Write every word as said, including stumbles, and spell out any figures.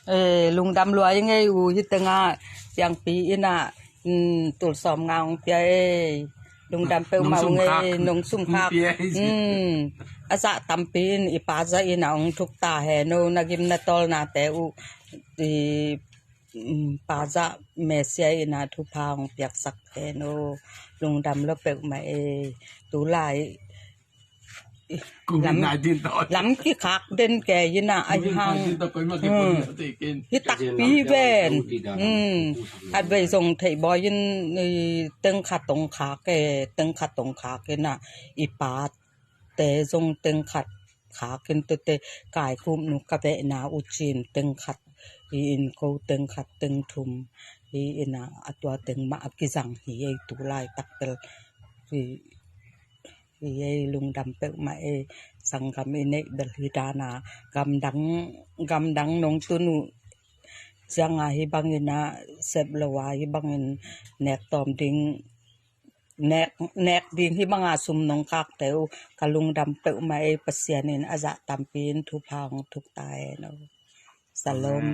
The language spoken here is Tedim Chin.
Eh, lungdam lua i ngei uh, hi tenga piangpi ina, mm, tul sawm nga ong pia ei. Lungdam peuhmah uh ngei, nong sumkhak. Mm, a zah tampi in i pa zah ina ong thuk ta hen o, na gim na tawlnate uh i, mm, pa zah Messia ina thupha ong piaksak hen o. Lungdam lua peuhmah ei. Tulai lam kikhak den ke ina ahi hang. Hi takpi ven. Khatvei zong theih bawi in, i, teng khat ong khak e, teng khat ong khak ina i pate zong teng khat khak in, tute kaikhupnu ka vehna uh cin teng khat hi in, ko teng khat teng thum hi ina, a tua teng mah a kizang hi ei, tulai taktel hi. Hi ei, lungdam peuhmah ei. Sanggam i neih bel hi dana, gamdang, gamdang nong tun uh cianga hi bangin a sep lo a hi bangin nek tawm ding, nek, nek ding hi banga sum nong khakte uh ka lungdam peuhmah ei. Pasian in a zah tampi in thupha ong thuk ta hen o. Salom.